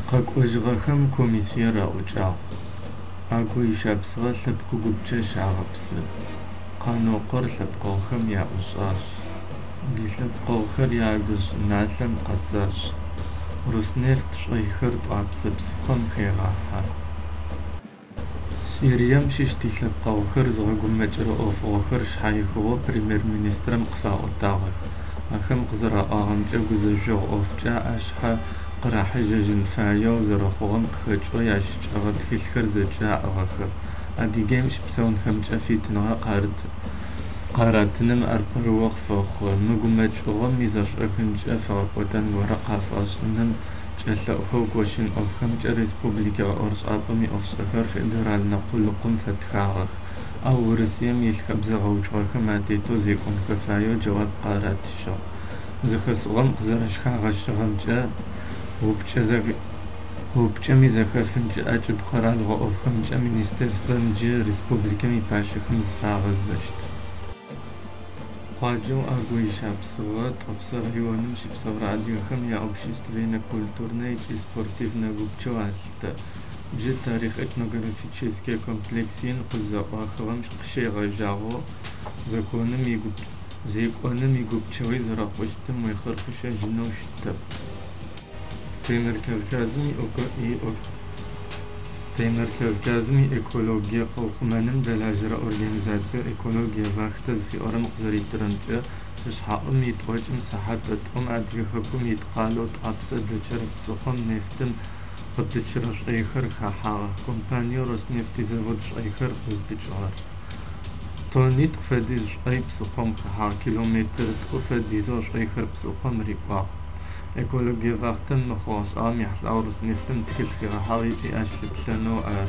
Къэкӏожьыгъэхэм комиссиер аӏукӏагъ. Агой-Шапсыгъэ лъэпкъ гупчэ щагъэпсы. Къанокъор лъэпкъэгъухэм яӏушӏагъ. Тилъэпкъэгъухэр яадэжь чӏыналъэм къэсыгъ. Роснефть шӏойхэр Тӏуапсэ псыхъом хегъахьэ. Сирием щыщ тилъэпкъэгъухэр зыгъэгумэкӏырэ ӏофыгъохэр шъхьаихыгъэу Премьер-министрэм къыфаӏотагъэх. Ахэм къызэраӏуагъэмкӏэ, гузэжъогъу ӏофкӏэ ашъхьэ къырахьыжьэжьын фаеу зэрэхъугъэм къыхэкӏэу ящыкӏэгъэ тхылъхэр зэкӏэ аӏыгъыхэп. Адыгеим щыпсэунхэмкӏэ фитыныгъэ къаратыным ар пэрыохъу фэхъу. Мы гумэкӏыгъом изэшӏохынкӏэ фэгъэкӏотэн горэ къафашӏыным кӏэлъэӏухэу кощын ӏофхэмкӏэ республикэ гъэӏорышӏапӏэм иӏофышӏэхэр федеральнэ къулыкъум фэтхагъэх, ау Урысыем илъ хэбзэгъэуцугъэхэм атетэу зекӏонхэ фаеу джэуап къаратыжьыгъ. Зэхэсыгъом къызэрэщыхагъэщыгъэмкӏэ, упчӏэм изэхэфынкӏэ ӏэкӏыб къэралыгъо ӏофхэмкӏэ Министерствэм джы республикэм ипащэхэм зыфагъэзэщт. Къуаджэу Агой-Шапсыгъэ, Тӏопсэ районым щыпсэурэ адыгэхэм яобщественнэ, культурнэ ыкӏи спортивнэ гупчэу алъытэ. Джы тарихъ-этнографическэ комплекс ин къызызэӏуахыгъэм къыщегъэжьагъэу зекӏоным игупчэуи зэрэхъущтым уехъырэхъышэжьынэу щытэп. Темыр Кавказым иэкологие къэухъумэным дэлэжьэрэ организациеу «Экология вахта» зыфиӏорэм къызэритырэмкӏэ, шышъхьэӏум итӏокӏым сыхьат тӏум Адыгэ хэкум ит къалэу Тӏуапсэ дэчъэрэ псыхъом нефтым къыпыкӏырэ шӏойхэр хэхьагъэх, компаниеу «Роснефть» изавод шӏойхэр къызпыкӏыгъэр. Тоннитӏу фэдиз шӏой псыхъом хэхьагъ, километр тӏу фэдизэу шӏойхэр псыхъом рикӏуагъ. Экологие вахтэм мы хъугъэ-шӏагъэм ехьылӏагъэу «Роснефтым» тхылъ фигъэхьыгъ ыкӏи ащ лъыплъэнэу ары.